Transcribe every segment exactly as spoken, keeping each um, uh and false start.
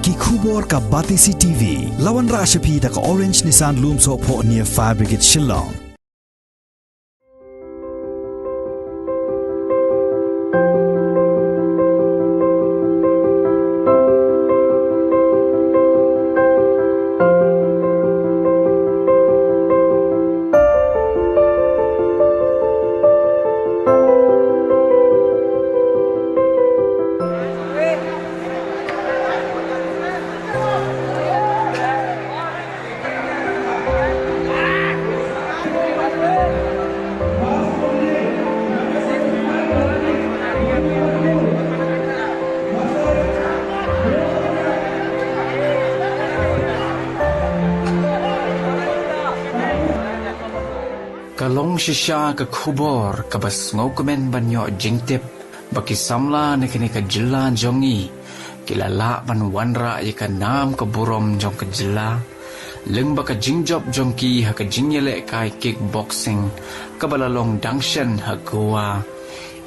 Ki khubor ka Batesi T V. La wanrah sha phi da ka Orange Nissan Lumsohphoh near Fire Brigade Shillong. Ka long shisha ka khubor kaba sngewkmen ban ïoh jingtip ba ki samla na kane ka jylla jong ngi ki la lah ban wanrah ïa ka nam ka burom jong ka jylla lyngba ka jingjop jong ki ha ka jingïalehkai kickboxing kaba la long dang shen ha Goa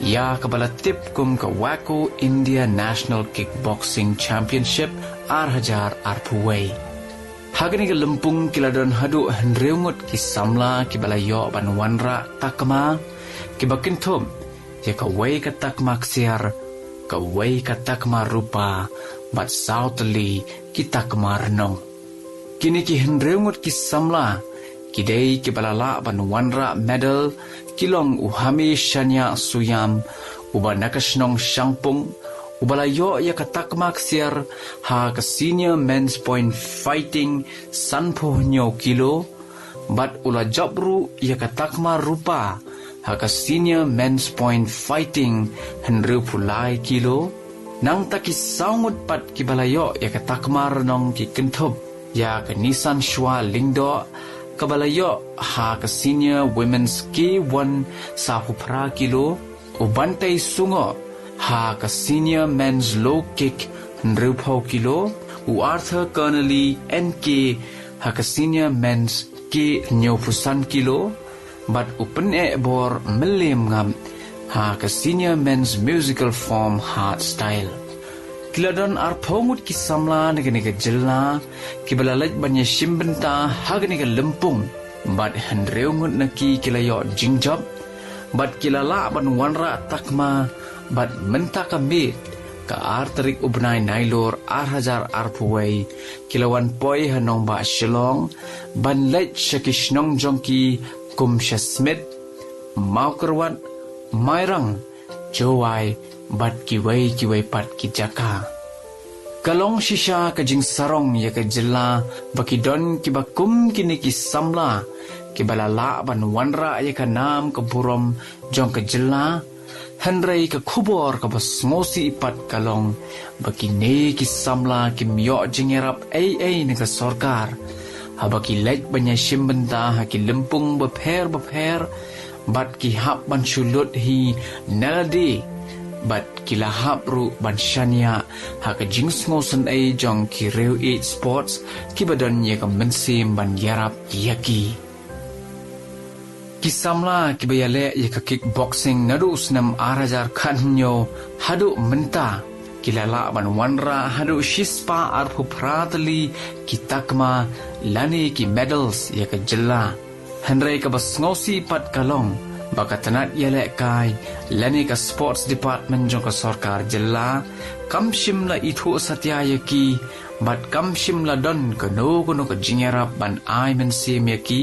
ïa kaba la tip kum ka WACO India National Kickboxing Championship ar hajar arphew wei. Ha kane ka lympung ki la don haduh hynriew ngut ki samla kiba la ïoh ban wanrah takma kiba kynthup ïa kawei ka takma ksiar, kawei ka takma rupa bad saw tylli ki takma rnong. Kine ki hynriew ngut ki samla ki dei kiba la lah ban wanrah medal ki long u Hami Shania Suyam uba na ka shnong Shangpung uba la ïoh ïa ka takma ksiar ha ka senior men's point fighting sanphew hynñiew kilo bad u la jop ruh ïa ka takma rupa ha ka senior men's point fighting hynriewphew lai kilo. Nangta ki saw ngut pat kiba la ïoh ïa ka takma rnong ki kynthup ïa ka Nisan Shwa Lyngdoh kaba la ïoh ha ka senior women's K one sawphew phra kilo, u Bantei Sungoh ha ka senior men's low kick hynriewphew kilo, u Arthur Connolly N K ha ka senior men's K hynñiewphew san kilo bad u Pynehbor Mylliem Ngap ha ka senior men's musical form hard style. Ki la don arphew ngut ki samla na kane ka jylla kiba la leit ban ïashim bynta ha kane ka lympung bad hynriew ngut na ki ki la ïoh jingjop bad ki la lah ban wanrah takma bad mynta ka miet ka ar tarik u bnai Nailur ar hajar arphew wei ki la wan poi ha nongbah Shillong ban leit sha ki shnong jong ki kum sha Smit, Mawkyrwat, Mairang, Jowai bad kiwei kiwei pat ki jaka. Ka long shisha ka jingsarong ïa ka jylla ba ki don kiba kum kine ki samla kiba la lah ban wanrah ïa ka nam ka burom jong ka jylla. Hynrei ka khubor kaba sngewsih pat ka long ba kine ki samla kim ïoh jingïarap ei ei na ka sorkar haba ki leit ban ïashim bynta ha ki lympung bapher bapher bad ki hap ban shu lut hi na lade bad ki la hap ruh ban shaniah ha ka jingsngewsynei jong ki riew ïeit sports kiba don ïa ka mynsiem ban ïarap ïa ki. Ki samla kiba ïaleh ïa ka kickboxing naduh u snem ar hajar khathynñiew haduh mynta ki la lah ban wanrah haduh shispah arphew phra tylli ki takma lane ki medals ïa ka jylla. Hynrei kaba sngewsih pat ka long ba ka tnat ïalehkai lane ka sports department jong ka sorkar jylla kam shym la ithuh satia ïa ki bad kam shym la don kano kano ka jingïarap ban ai mynsiem ïa ki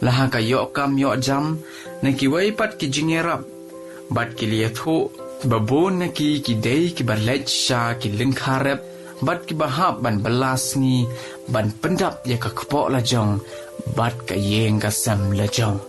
la ha ka ïoh kam ïoh jam na kiwei pat ki jingïarap bad ki la ïathuh ba bun na ki ki dei kiba leit sha ki lyngkha rep bad kiba hap ban bylla sngi ban pyndap ïa ka kpoh lajong bad ka ïing ka sem lajong.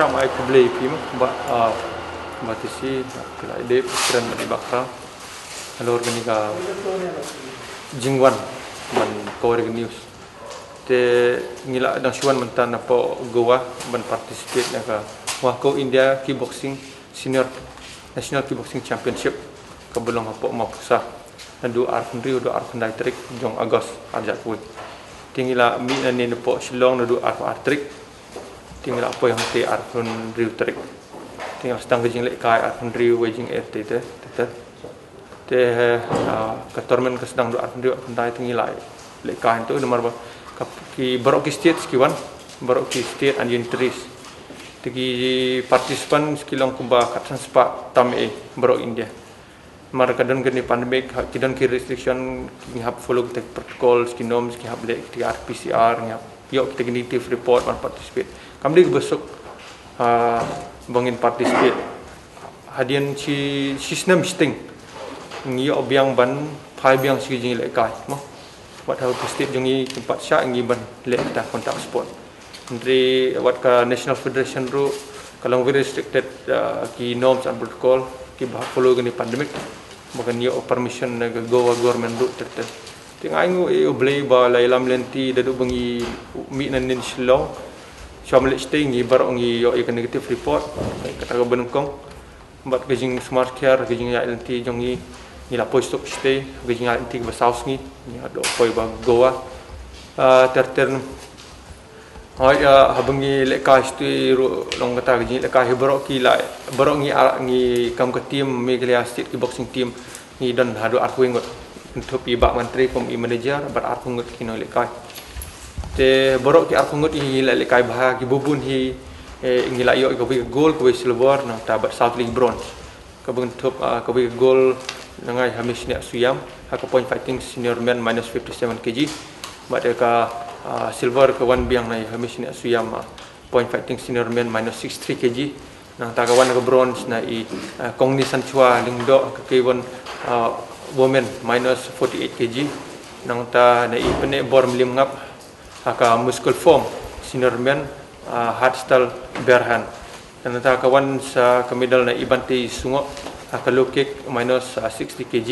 Kam ai khublei phi mo ba, ah, ba tisi ki la dep kren ba di bakra. Halor kani ka jingwan ban cover news. Te ngi la dang shu wan mynta na poh Goa ban participate na ka Wako India Kickboxing Senior National Kickboxing Championship kaba long hapoh Mawpusar. Naduh arphew hynriew haduh arphew khyndai tarik jong August arhajar arphew. Te ngi la mih na ne na poh Shillong naduh arphew ar tarik. Te ngi la poi hangte arphew hynriew tarik. Te ngi la sdang ka jinglehkai arphew hynriew wei jingeh te te te te. Te, ah, ka tournament ka sdang naduh arphew hynriew arphew khyndai te ngi la lehkai hangto namar ba ka ki baroh ki states ki wan, baroh ki state and unitaries. Te ki participants ki long kumba khatsan spah tam eh baroh India. Namar ka don kane pandemic, ha, ki don ki restriction, ki hap follow kita ki protocols, ki norms, ki hap leh kita ki R T P C R, ki hap ïoh kita ki negative report ban participate. Kam dei kaba suk, ah, ba ngin participate. Hadien shi, shi snem shiteng ngi ïoh biang ban phai biang sha ki jinglehkai mo. Wat ha ka state jong ngi kim pat shah ngi ban leh kita contact sport. Hynrei wat ka National Federation ruh ka long very restricted, ah, ki norms and protocol kiba follow kane pandemic. Ba kan ïoh permission na ka Goa government ruh ter ter. Te nga ainguh ïa U Blei ba la ïalam lynti naduh ba ngi mih na ne na Shillong. Shuwa ban leit shatei ngi baroh ngi ïoh ïa ka negative report. Kata kaba nyngkong. Bad ka jingsumar khia, ka jingïaid lynti jong ngi, ngi la poi suk shatei, ka jingïaid lynti kaba saw sngi, ngi la poi ba Goa. Ah, ter ter. Hoi, ah, haba ngi lehkai shatei ruh long kata ka jinglehkai hi baroh ki la, baroh ngi, ah, ngi kam ka team, Meghalaya State Kickboxing Team, ngi don haduh arphew ngut. Kynthup i Bah Mantri kum i manager, bad arphew ngut ki nonglehkai. Te baroh ki arphew ngut ngi la lehkai bha, kiba bun hi, eh, ngi la ïoh kawei ka gold, kawei silver, nangta bad saw tylli bronze. Kaba kynthup, ah, kawei ka gold na nga i Hamish Neh Suyam ha ka point fighting senior men minus fifty seven K G. Bad ïa ka, ah, silver ka wan biang na i Hamish Neh Suyam, ah, point fighting senior men minus sixty three K G. Nangta ka wan ka bronze na i, ah, Kongni Sanchwa Lyngdoh ha ka K one, ah, women minus forty eight K G. Nangta na i Pynehbor Mliem Ngap ha ka Muskul Form senior men, ah, hardstyle bare hand. Nangta ka wan sa ka medal na i Bante Sungoh ha ka low kick minus, ah, sixty K G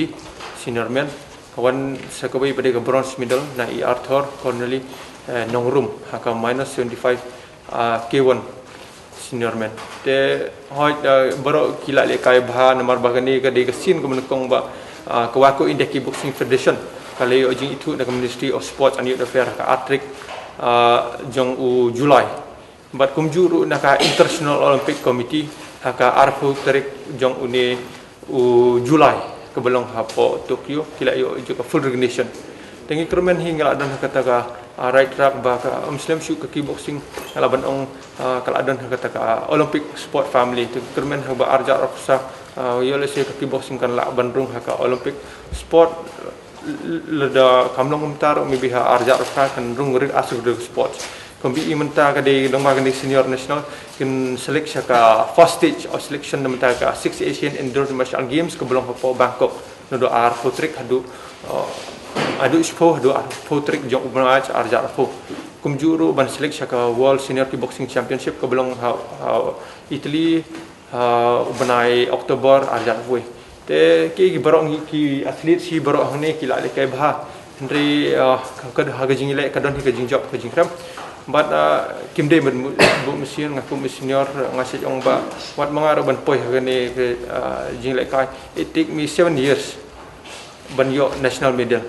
senior men. Ka wan sa kawei pat ka bronze medal na i Arthur Corneli, eh, Nongrum ha ka minus seventy five, ah, K one senior men. Te hoi, ah, baroh ki la lehkai bha namar ba kane ka dei ka sien kaba nyngkong ba, ah, ka Wako India Kickboxing Federation ka la ïoh jingithuh na ka Ministry of Sports and Youth Affairs ha ka ar tarik, ah, jong u July. Bad kumjuh ruh na ka International Olympic Committee ha ka arphew tarik jong une u July kaba long hapoh Tokyo ki la ïoh jingïathuh ka full recognition. Te ngi kyrmen hi ngi la don ha kata ka, ah, right track ba ka, um, slem shuh ka kickboxing ka la ban ong, ah, ka la don ha kata ka, ah, Olympic sport family. Te ngi kyrmen ha ba arhajar arphew saw, ah, ïoh lehse ka kickboxing kan lah ban rung ha ka Olympic sport. Lada kam long kumta ruh maybe ha arhajar arphew saw kan rung rit asuk de sports. Kumba i mynta ka dei dong ba ka dei senior national kin select sha ka first stage of selection na mynta ka six Asian Indoor Martial Games kaba long hapoh Bangkok. Naduh arphew tarik haduh, uh, haduh shiphew haduh arphew tarik jong u March arhajar arphew. Kumjuh ruh ban select sha ka World Senior Kickboxing Championship kaba long ha, ha Italy, ha u bnai October arhajar arphew. Te ki, ki baroh ngi ki athlete hi baroh hangne ki la lehkai bha. Hynrei, ah, ka, ka, ha ka jingleh ka don hi ka jingjop ka jingkhrem. Bad, ah, kim dei ban buh mynsiem, nga kum senior nga shu ong ba wat ma nga ruh ban poi ha kane ka, ah, jinglehkai. It take me seven years ban ïoh national medal.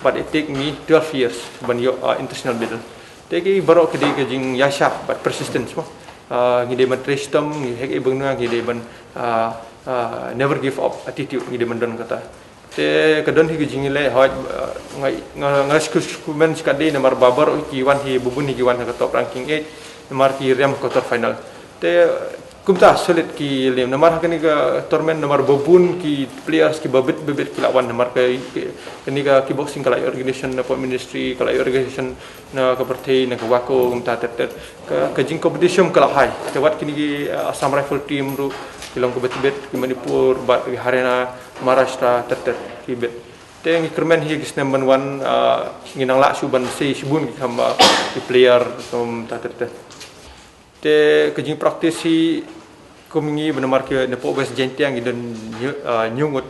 But it take me twelve years ban ïoh, ah, international medal. Te ki baroh ki dei ka jingïaishah bad persistence mo. Ah, ngi dei ban trei shitom, ngi heh i bynga, ngi dei ban, ah, ah, never give up attitude, ngi dei ban don kata. Te ka don hi ka jingleh hoi, ah, nga, nga, nga shu, shu kmen shi katdei namar ba baroh ki wan hi, ba bun hi ki wan ha ka top ranking eight, namar ki rem quarter final. Te kumta solid ki lem namar ha kane ka tournament namar ba bun ki players kiba bit ba bit ki la wan namar ka, ka, kane ka kickboxing ka la ïoh recognition na ka ministry, ka la ïoh recognition na ka pyrthei, na ka Wako, kumta ter ter. Ka, ka jing competition ka la high. Te wat kine ki, uh, Assam Rifle team ruh ki long ka bit bit, ki Manipur, bad ki Haryana, Maharashtra, ter ter ki bit. Te ngi kyrmen hi ki snem ban wan, uh, ngi nang lah shuh ban sei shibun ki kham, uh, ki player kumta ter ter. Te ka jingpractice hi kum ngi ba namar ki na pdeng West Jaintia ngi don hynñiew, ah, hynñiew ngut.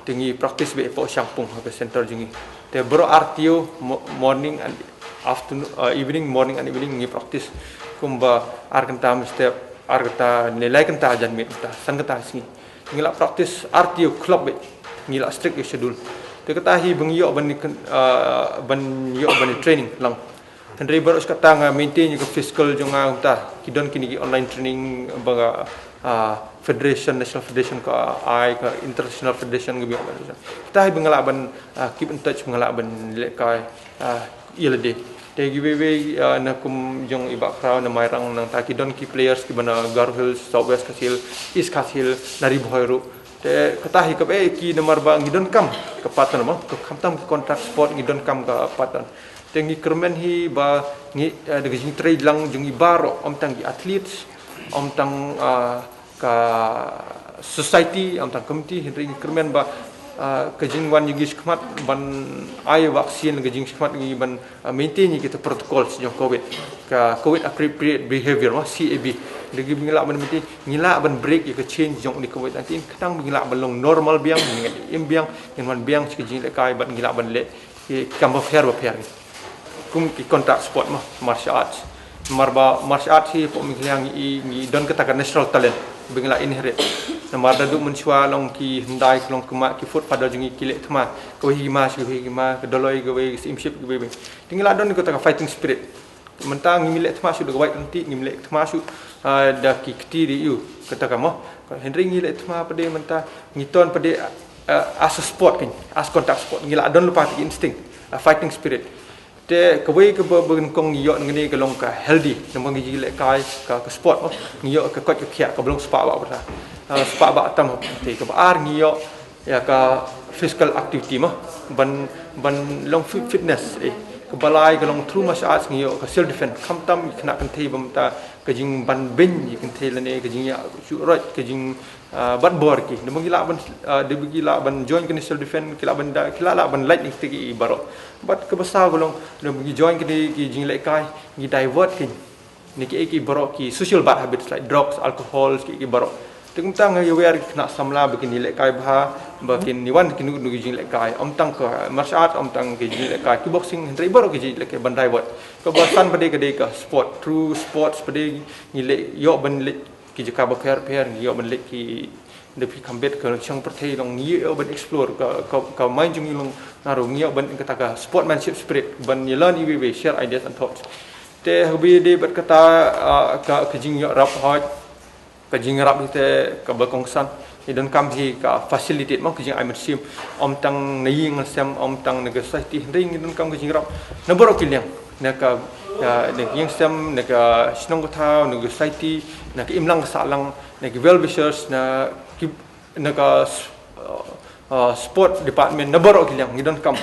Te ngi practice beit hapoh Shangpung ha ka center jong ngi. Te baroh ar taïew, mo-, morning and afternoon, ah, evening, morning and evening ngi practice. Kumba ar kynta mynstep, ar kynta ne lai kynta janmiet mynta, san kynta sngi. Ngi la practice ar taïew khlop beit. Ngi la strict ïa ka schedule. Te kata hi ba ngi ïoh ban, ah, ban ïoh ban training lang. Hynrei baroh shi katta nga maintain ïa ka physical jong nga kumta. Ki don kine ki online training ba nga, ah, federation, national federation ka ai, ka international federation ka biang. Kita hi ba nga lah ban, ah, keep in touch, ba nga lah ban lehkai, ah, ïa lade. Te kiwei kiwei, ah, na kum jong i Bah Khraw na Mairang nangta ki don ki players kiba na Garo Hills, South West Khasi Hills, East Khasi Hills, na Ri Bhoi ruh. Te kata hi kaba eh ki namar ba ngi donkam ka patron mo, ka khamtam ka contract sport ngi donkam ka patron. Te ngi kyrmen hi ba ngi, eh, da ka jingtrei lang jong ngi baroh, ym tang ki athletes, ym tang, ah, ka society, ym tang committee, hynrei ngi kyrmen ba, ah, ka jingwan jong ngi shakhmat ban ai vaccine, ka jingshakmat ngi ban, ah, maintain ïa kita protocols jong covid, ka covid appropriate behavior mo, C A B. Da ngi lah ban maintain, ngi lah ban break ïa ka chain jong ni covid nineteen, khnang ba ngi lah ban long normal biang, ngi im biang, ngi wan biang sha ka jinglehkai bad ngi lah ban leh ki kam bapher bapher. Kum ki contact sport mo, martial arts. Namar ba martial arts hi hapoh Meghalaya ngi, ngi don kata ka natural talent ba ngi la inherit. Namar naduh mynshuwa long ki hyndai, long ki ma, ki forefather jong ngi ki leh thma. Kawei hi ki ma, kawei hi ki ma, ka Doloi, kawei ka Syiemship, kawei, kawei. Te ngi la don kata ka fighting spirit. Mynta ngim leh thma shuh da ka wait ranti, ngim leh thma shuh, ah, da ki kti ri ïu, kata ka mo. Hynrei ngi leh thma pat de mynta, ngi ton pat de, ah, as a sport kan, as contact sport. Ngi la don lypa ki instinct, ah, fighting spirit. Te kawei kaba, ba nyngkong ngi ïoh ngi ka long ka healthy, namar ngi lehkai ka, ka sport mo. Ngi ïoh ka koit ka khiah kaba long spah bah bha. Ah, spah bah tam, te kaba ar ngi ïoh ïa ka physical activity mo, ban, ban long fit-, fitness, eh. Kaba lai ka long through martial arts ngi ïoh ka self defense, khamtam ïa kane ka kynthei ba mynta ka jingban beiñ ïa ka kynthei lane ka jingïasyrdoh, ka jing, ah, bat bor ki. Namar ngi lah ban, ah, da ngi lah ban join kane self defense, ki lah ban da, ki lah, lah ban lait ïa ki baroh. Bad kaba saw ka long, namar ngi join kane ki jinglehkai, ngi divert ki. Ne ki, ki baroh ki social bad habits like drugs, alcohol, ki, ki baroh. Te kumta nga ïawer ki khynnah samla ba kin ïalehkai bha, ba kin ïawan ki nud nud ki jinglehkai. Ym tang ka martial art, ym tang ki jinglehkai kickboxing, hynrei baroh ki jinglehkai ban divert. Kaba san pat de ka dei ka sport, through sports pat de ngi leh ïoh ban leit ki jaka bapher bapher, ngi ïoh ban leit ki Da phi kham bit ka shong pyrthei long ngi ïoh ban explore ka, ka, ka mind jong ngi long naru ngi ïoh ban kata ka sportsmanship spirit ban ïa learn iwei iwei share ideas and thoughts. Te ha kaba ïadei bad kata, ah, ka, ka jingïarap hoi, ka jingïarap hi te kaba kongsan. Ngi donkam hi ka facilitate mo ka jingai mynsiem. Ym tang na ïing na sem, ym tang na ka society. Hynrei ngi donkam ka jingïarap na baroh ki liang. Na ka, ah, na ka ïing sem, na ka shnong ka thaw, na ka society, na ka imlang ka sahlang, na ki well wishers, na ki, na ka s-, uh, uh, sport department, na baroh ki liang ngi donkam.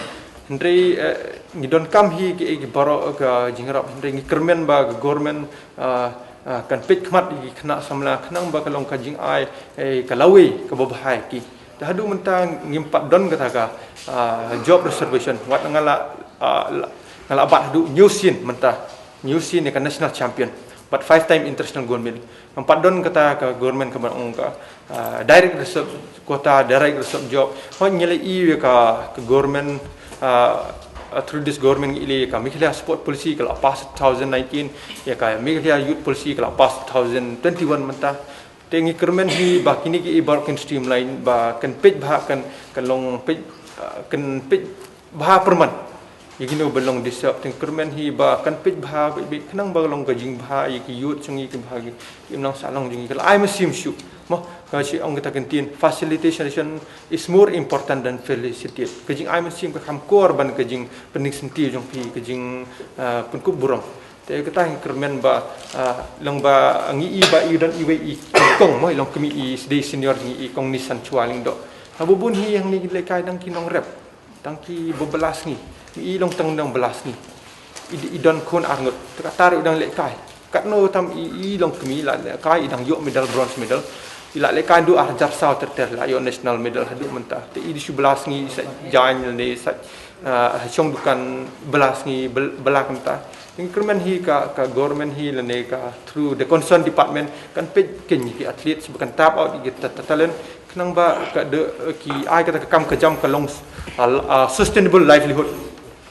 Hynrei, eh, ngi donkam hi ki, ki baroh ka jingïarap, hynrei ngi kyrmen ba ka government, uh, uh, kan peit khmat ïa ki khynnah samla khnang ba ka long ka jingai, eh, ka lawei kaba bha ïa ki. Te haduh mynta ngim pat don kata ka, uh, job reservation, wat nga la, uh, la, nga la bat haduh hynñiew sien mynta, hynñiew sien ïa ka national champion, bad five time international gold medal. Ngam pat don kata ka government kaba ong ka, ah, direct reserve quota, direct reserve job. Hooid ngi la ïoh ïa ka, ka government, ah, through this government ngi la ïoh ïa ka Meghalaya Sport Policy ka la pass two thousand nineteen, ïa ka Meghalaya Youth Policy ka la pass two thousand twenty-one mynta. Te ngi kyrmen hi ba kine ki baroh kin streamline ba kan peit bha kan, kan long peit, ah, kan peit bha pyrman. Ïa kino ba long disrupt, te ngi kyrmen hi ba kan peit bha beit beit khnang ba long ka jingbha ïa ki youth jong ngi, ki bha ki imlang sahlang jong ngi, ka la ai mynsiem shuh. Mo, ka shi ong kita ki ktien, facilitation is more important than felicitate. Ka jingai mynsiem ka kham kor ban ka jingpynïeng syntiew jong phi, ka jing, ah, pynkup burom. Te kata ngi kyrmen ba, ah, long ba ngi i ba i don iwei i kong mo, i long kmie i sdei senior ngi i kong Nisan Chua Lyngdoh. Haba bun hi hangne ki lehkai dang ki nongrep. Tang ki ba bylla sngi. Ngi i long tang dang bylla sngi. I, i don khun arngut. Te kata ruh i dang lehkai. Katno tam i, i long kmie la lehkai i dang ïoh medal, bronze medal. I la lehkai naduh ar hajar saw ter ter, la ïoh national medal haduh mynta. Te i dei shu bylla sngi, i sa jaiñ ne i sa, ah, shong dukan bylla sngi, byl-, bylla kynta. Te ngi kyrmen hi ka, ka government hi lane ka through the concerned department kan peit keiñ ki athletes ba kan tap out ïa ki ta-, ta-, talent, khnang ba ka de, ki ai kata ka kam ka jam ka long s-, ah, ah, sustainable livelihood.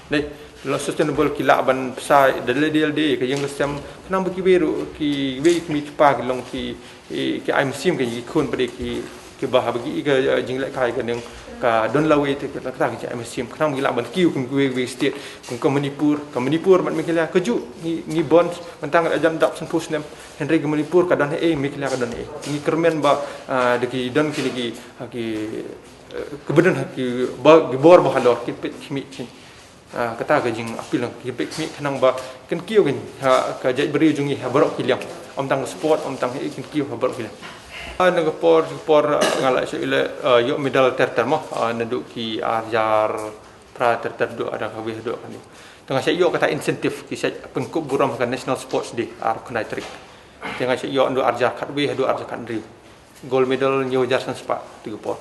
Dei, long sustainable, ki lah ban pynshai da lade lade ka ïing ka sem, khnang ba kiwei ruh, kiwei ki kmie ki kpa ki long ki, ki, ki ai mynsiem, ki khun pat ki, kiba haba ki, ka, eh, jinglehkai ka ning ka don lawei, te kata ka jing ai mynsiem, khnang ba ki lah ban kiew kum kiwei kiwei state, kum ka Manipur, ka Manipur bad Meghalaya, kajuh ngi, ngi bun, mynta nga la jan dap sanphew snem, hynrei ka Manipur ka don haei, Meghalaya ka don haei. Ngi kyrmen ba, ah, da ki don kine ki, ah, ki, eh, kiba don ha ki ba, ki bor ba halor, ki peit khmih ki. Ah, kata ka jingappeal, ki peit khmih khnang ba kan kiew keiñ ha ka jaitbynriew jong ngi ha baroh ki liang. Ym tang sport, ym tang haei, kan kiew ha baroh ki liang. Ah, na ka por, ka por, ah, nga la shah ïoh, ah, ïoh medal ter ter mo, ah, naduh ki ar hajar phra ter ter haduh, ar hajar khatwei haduh kane. Te nga shah ïoh kata incentive, ki shah pynkup burom ha ka National Sports Day, ar khyndai tarik. Te nga shah ïoh naduh ar hajar khatwei haduh ar hajar khathynriew. Gold medal hynñiew hajar san spah, te ka por.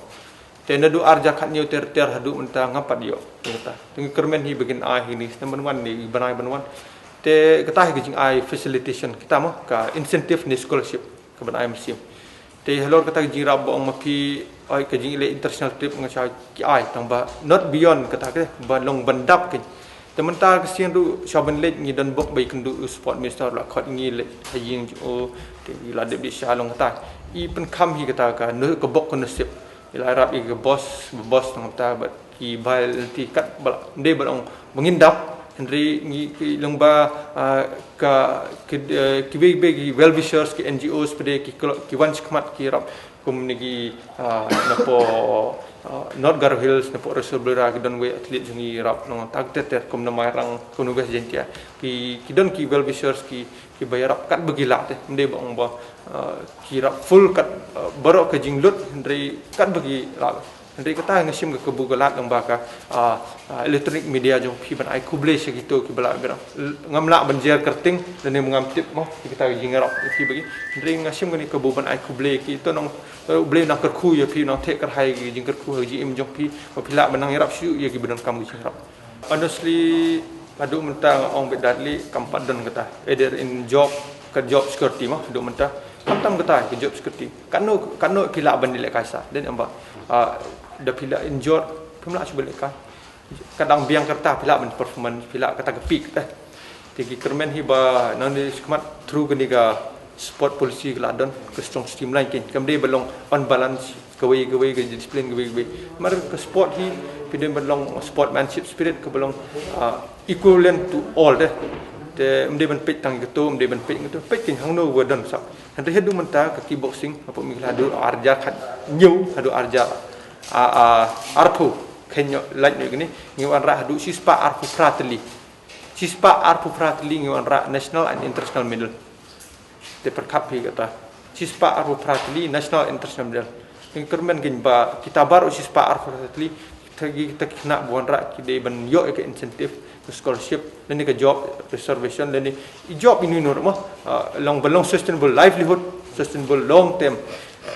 Te naduh ar hajar khathynñiew ter ter haduh mynta ngam pat ïoh, te kata. Te ngi kyrmen hi ba kin ai hi ne snem ban wan ne bnai ban wan. Te kata hi ka jingai facilitation kita mo, ka incentive ne scholarship, ka ban ai mynsiem. Te halor kata ka jingïarap ba ong ma phi, oi, ka jingleh international trip nga shah ki ai, tang ba not beyond kata ka, ba long ban dap keiñ. Te mynta ka sien ruh shwa ban leit ngi don bok ba ïakynduh u sport minister, la khot ngi leit ha ïing jong u, te i la dep dih sha long kata. I pynkham hi kata ka, no, ka bok ka nasib. I la ïarap ïa ka bos, ba bos tang kata bad ki bai lynti kat ba la, ym dei ba long ba ngin dap, hynrei ngi ki long ba, ah, ka, ki, eh, kiwei kiwei ki well wishers, ki N G Os pat ki klo-, ki wan shakhmat ki ïarap. Kum na ki, ah, napoh, ah, North Garo Hills, napoh Rasorbura, ki don wei athlete jong ngi ïarap nangta ter ter, kum na Mairang, kum na West Jaintia. Ki, ki don ki well wishers, ki, kiba ïarap katba ki lah te. Ym dei ba ong ba, ah, ki ïarap full kat, ah, baroh ka jinglut, hynrei katba ki lah. Hynrei kata nga shim ka kabu ka lad lang ba ka, ah, ah, electronic media jong phi ban ai khublei sha kito kiba lah bynrap. L-, ngam lah ban jer kyrteng, lane ngam tip mo, ïa kita ki jingïarap, ïa ki ba ki. Hynrei nga shim kane ka kabu ban ai khublei ïa kito nong, eh, U Blei un nang kyrkhu ïa phi, un nang theh kyrhai ïa ki jingkyrkhu ha ka jingim jong phi, ba phi lah ban nang ïarap shuh ïa kiba donkam ka jingïarap. Honestly, haduh mynta nga ong beit da lei kam pat don kata. Either in job, ka job security mo, haduh mynta. Khamtam kata, ka job security. Katno, katno phi lah ban lehkai sa, dei ne em ba. Ah, da phi lah injured, phim lah shuh ban lehkai. Ka dang biang kata, phi lah ban performance, phi lah kata ka peak te. Te ki kyrmen hi ba nangne shakhmat through kane ka sport policy ka la don, ka strong streamline keiñ. Kam dei ba long unbalance, kawei kawei ka discipline kawei kawei. Namar ka sport hi, phi dei ban long sportsmanship spirit kaba long, ah, equivalent to all te. Te ym dei ban peit tang ïa kato, ym dei ban peit ïa kato, peit keiñ hangno ba don sap. Hynrei haduh mynta ka kickboxing, hapoh Meghalaya haduh ar hajar khathynñiew, haduh ar hajar, ah, ah, arphew, khein ïoh lait noh ïa kane, ngi wanrah haduh shispah arphew phra tylli. Shispah arphew phra tylli ngi wanrah national and international medal. Te pyrkhat phi kata. Shispah arphew phra tylli national international medal. Ngi kyrmen keiñ ba kita baroh shispah arphew phra tylli, kita ki, kita ki khynnah ba wanrah ki dei ban ïoh ïa ka incentive, ka scholarship, lane ka job reservation, lane i job ino ino ruh mo, ah, long ban long sustainable livelihood, sustainable long term.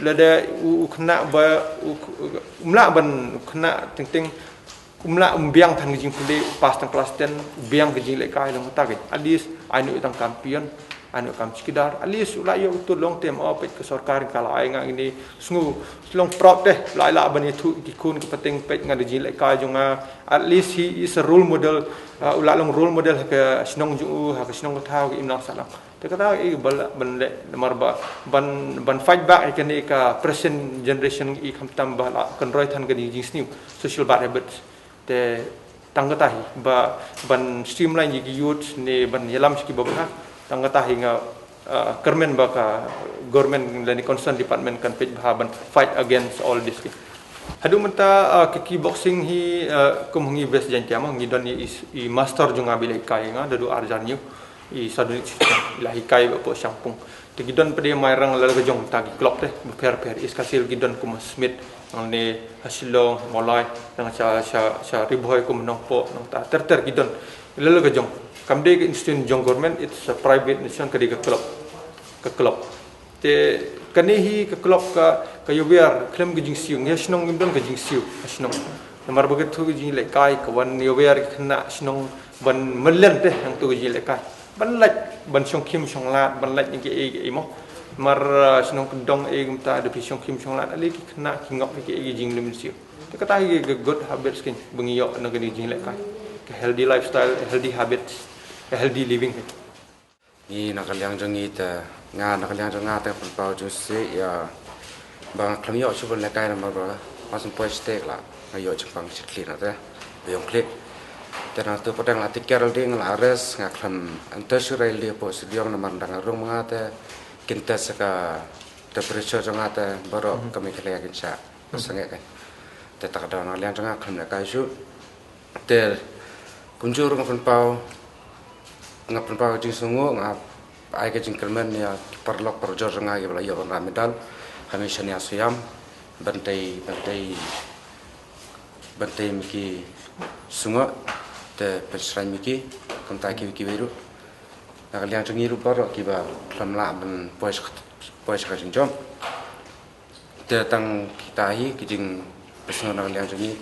Lada u, u khynnah ba, u, u, um lah ban, u khynnah teng teng um lah, um biang than ka jingpule, u pass tang class ten, u biang ka jinglehkai long kata keiñ. At least, ai noh tang kam peon, ai noh kam chowkidar. At least, u lah ïoh uto long term, oh, peit ka sorkar ka la ai nga kine, sngew, long proud te, u lah, lah ban ïathuh ki khun ki pateng, peit nga da jinglehkai jong nga. At least he is a role model, uh, u lah long role model ha ka shnong jong u, ha ka shnong ka thaw, ka imlang sahlang. Te kata i ba lah ban leh, namar ba, ban, ban fight back ïa kane ka present generation i khamtam ba la kynroi than kane ka jingsniew, social bad habits. Te tang kata hi, ba, ban streamline ïa ki youth ne ban ïalam sha ki babha, tang kata hi nga, ah, kyrmen ba ka government lane concerned department kan peit bha ban fight against all this thing. Haduh mynta, ah, ka kickboxing hi, ah, kum ha ngi West Jaintia mo, ngi don i, i, i master jong nga ba i la hikai ïa nga, da haduh ar hajar hynñiew, i Sadunik Sutnga, i la hikai ba hapoh Shangpung. Te ki don pat de Mairang lada ka jong ta ki club te, bapher bapher, East Khasi Hills ki don kum Smith, nangne ha Shillong, Mawlai, nang sha, sha, sha Ri Bhoi kum Nongpoh, nangta ter ter ki don. Lada ka jong. Kam dei ka institution jong government, it's a private institution, ka dei ka club. Ka club. Te Kane hi ka clock ka, ka ïawer khlem ka jingsiew, ngi ha shnong ngim don ka jingsiew ha shnong. Namar ba katto ka jinglehkai ka wan ïawer ki khynnah shnong ban myllian te hangto ka jinglehkai. Ban lait, ban shongkhim shonglad, ban lait ïa kiei kiei mo. Namar, ah, shnong kyndong ei kumta da phi shongkhim shonglad, ale ki khynnah ki ngop ïa kiei ki jingmynsiew. Te kata hi ka good habits kein ba ngi ïoh na kane ka jinglehkai. Ka healthy lifestyle, healthy habits, ka healthy living kein. Ngi na ka liang jong ngi te, nga na ka liang jong nga te pynpaw jingsi ïa ba nga khlem ïoh shuh ban lehkai namar ba nga sngewpoi stek la nga ïoh jingpang shitkhlieh na te ba ïong khlieh. Te nangta pateng la tiket ding la arrest nga khlem enter shuh rai leh hapoh stadium namar dang rung ma nga te kin test ka temperature jong nga te baroh ka Meghalaya kin shah. Sangeh kan. Te ta ka daw na ka liang jong nga khlem lehkai shuh. Te kumjuh ruh nga pynpaw, nga pynpaw ka jingsngewnguh, nga ai ka jingkyrmen ïa ki paralok parajor jong nga kiba la ïoh ban rah medal ha Miss Shania Suyam, Bantei, Bantei, Bantei Miki Sungok, te Pynshrain Miki, kumta kiwei kiwei ruh. Na ka liang jong ngi ruh baroh kiba khlem lah ban poi sha ka, poi sha ka jingjop. Te tang kita hi ki jingpynsngew na ka liang jong ngi.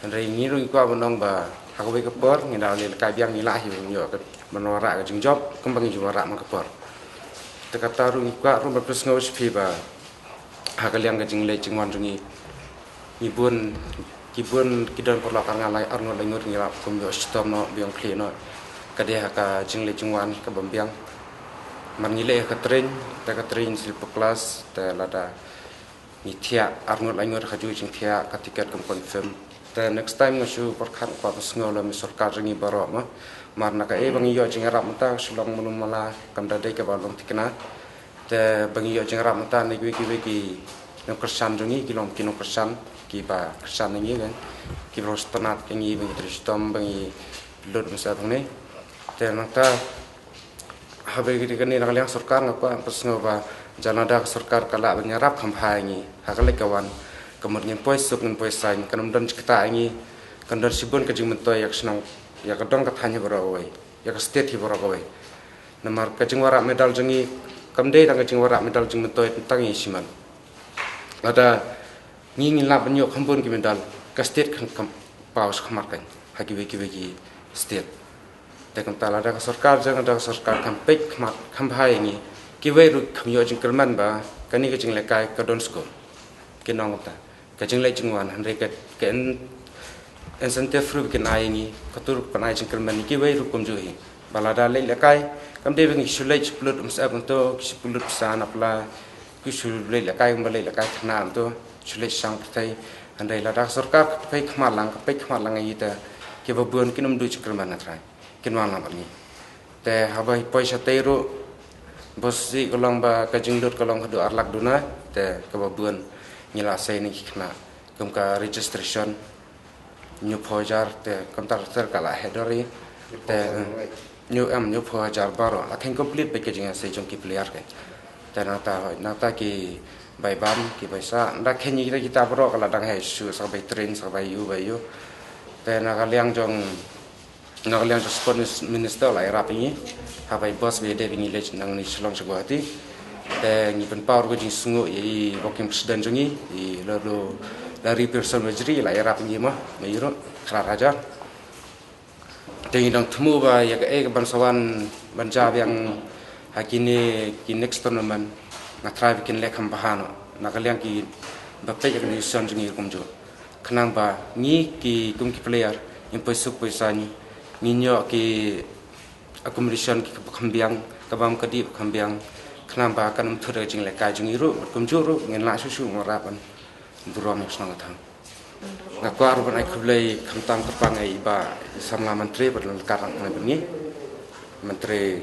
Hynrei ngi ruh ngi kwah ban ong ba ha kawei ka por ngi dang leh lehkai biang ngi lah hi ban ïoh ka ban wanrah ka jingjop kumba ngi ju wanrah man ka por. Te kata ruh ngi kwah ruh ban pynsngew sha phi ba ha ka liang ka jingleit jingwan jong ngi, ngi bun, ki bun ki don paralok ar ngut lai, ar ngut lai ngut ngi la kum ïoh shitom noh, ba ïong khlieh noh. Ka dei ha ka jingleit jingwan ka bym biang. Mar ngi leit ha ka train, te ka train sleeper class, te lada ngi thiah ar ngut lai ngut ha ka juh jingthiah ka tiket kam confirm. Te next time nga shu pyrkhat kwah pynsngew lem ïa sorkar jong ngi baroh ma. Mar na kaei ba ngi ïoh jingïarap mynta ka shu long malu mala kam da dei kaba long thikna. Te ba ngi ïoh jingïarap mynta na kiwei kiwei ki nongkyrshan jong ngi ki long ki nongkyrshan kiba kyrshan ïa ngi kan. Kiba long sngewtynnat ïa ngi ba ngi trei shitom ba ngi lut mynstep hangne. Te nangta haba ïadei kane na ka liang sorkar nga kwah pynsngew ba jan lada ka sorkar ka lah ban ïarap kham bha ïa ngi ha ka leit ka wan, ka mut ngin poi suk ngin poi saiñ, kan ym don jingktah ïa ngi, kan don shibun ka jingmyntoi ïa ka shnong, ïa ka dong ka thaiñ hi baroh kawei, ïa ka state hi baroh kawei. Namar ka jingwanrah medal jong ngi kam dei tang ka jingwanrah medal jingmyntoi tang ïa ngi shimet. Lada ngi ngin lah ban ïoh kham bun ki medal, ka state kan kham paw shakhmat kan ha kiwei kiwei ki state. Te kumta lada ka sorkar jong, lada ka sorkar kham peit khmat kham bha ïa ngi, kiwei ruh kham ïoh jingkyrmen ba kane ka jinglehkai ka don skum. Kin ong kumta ka jingleit jingwan, hynrei ka, ka in-, incentive ruh ba kin ai ïa ngi, kato ruh kan ai jingkyrmen ïa kiwei ruh kumjuh hi. Ba lada leit lehkai kam dei ba ngi shu leit shu pynlut umsyep hangto, ki shu pynlut pisa na pla, ki shu leit lehkai kumba leit lehkai thana hangto, shu leit shang pyrthei. Hynrei lada ka sorkar ka peit khmat lang, ka peit khmat lang ïa kita, kiba bun kin ym duh jingkyrmen, nga trai kin wan lang bad ngi. Te haba poi shatei ruh, ba shisha ka long ba ka jinglut ka long haduh ar lak duna, te kaba bun ngi la sei na ki khynnah kum ka registration hynñiewphew hajar, te kumta ter ka la heh dor ïa. Te, eh, hynñiew, em, hynñiewphew hajar baroh la kheiñ complete bad ka jingïasei jong ki player ka. Te nangta hoi, nangta ki bai bam, ki bai sah, nda kheiñ ïa kita, kita baroh ka la dang heh shuh, sa ka bai train, sa ka bai ïoh, bai ïoh. Te na ka liang jong, na ka liang jong Sport Mis-, Minister la ïarap ïa ngi ha bai bus ba ïadei ba ngi leit nangne Shillong sha Guwahati. Te ngi pynpaw ruh ka jingsngew ïa i Working President jong ngi, i Lalo Larry Pearson Warjri, la ïarap ïa ngi ma, ma i ruh khlad hajar. Te ngi dang thmu ba ïa kaei kaban sa wan ban jia biang ha kine ki next tournament, nga trai ba kin leh kham bha noh na ka liang kiba peit ïa ka nation jong ngi kumjuh. Khnang ba ngi ki kum ki player ngin poi suk poi saiñ, ngin ïoh ki accommodation kiba kham biang, ka bam ka dih ba kham biang, khnang ba kan ym thut ïa ka jinglehkai jong ngi ruh, bad kumjuh ruh ngin lah shuh shuh ban wanrah ban burom ïa ka shnong ka thaw. Nga kwah ruh ban ai khublei khamtam kyrpang ïa i Bah i samla Myntri bad i Lyngkar, nang bad ngi, Myntri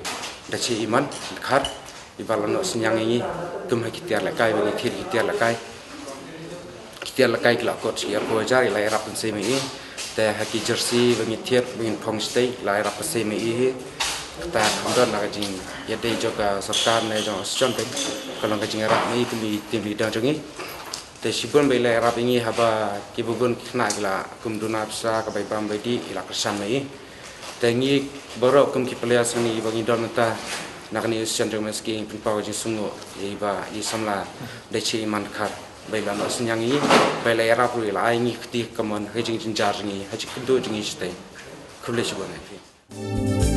Dashih Iman Dkhar, i ba la noh synñiang ïa ngi kum ha ki tiar lehkai, ba ngi thied ki tiar lehkai. Ki tiar lehkai ki la kot shi arphew hajar, i la ïarap pynsei ma i. Te ha ki jersey ba ngi thied ba ngin phong shatei, i la ïarap pynsei ma i hi. Kata kam don na ka jingïadei jong ka sorkar ne jong association, te ka long ka jingïarap ma i kum i team leader jong ngi. Te shibun ba i la ïarap ïa ngi haba kiba bun ki khynnah ki la kum duna pisa, ka bai bam bai dih i la kyrshan ma i. Te ngi baroh kum ki players ngi ba ngi don mynta, Na kane ka session jong me sngewbha pynpaw ka jingsngewnguh ïa i ba i samla da chi i man khat ba i la noh synñiang ïa ngi, ba i la ïarap ruh, i la ai ngi kti ka mon ha ka jingjynjar jong ngi, ha ka jingkynduh jong ngi shatei. Khublei shibun ïa phi.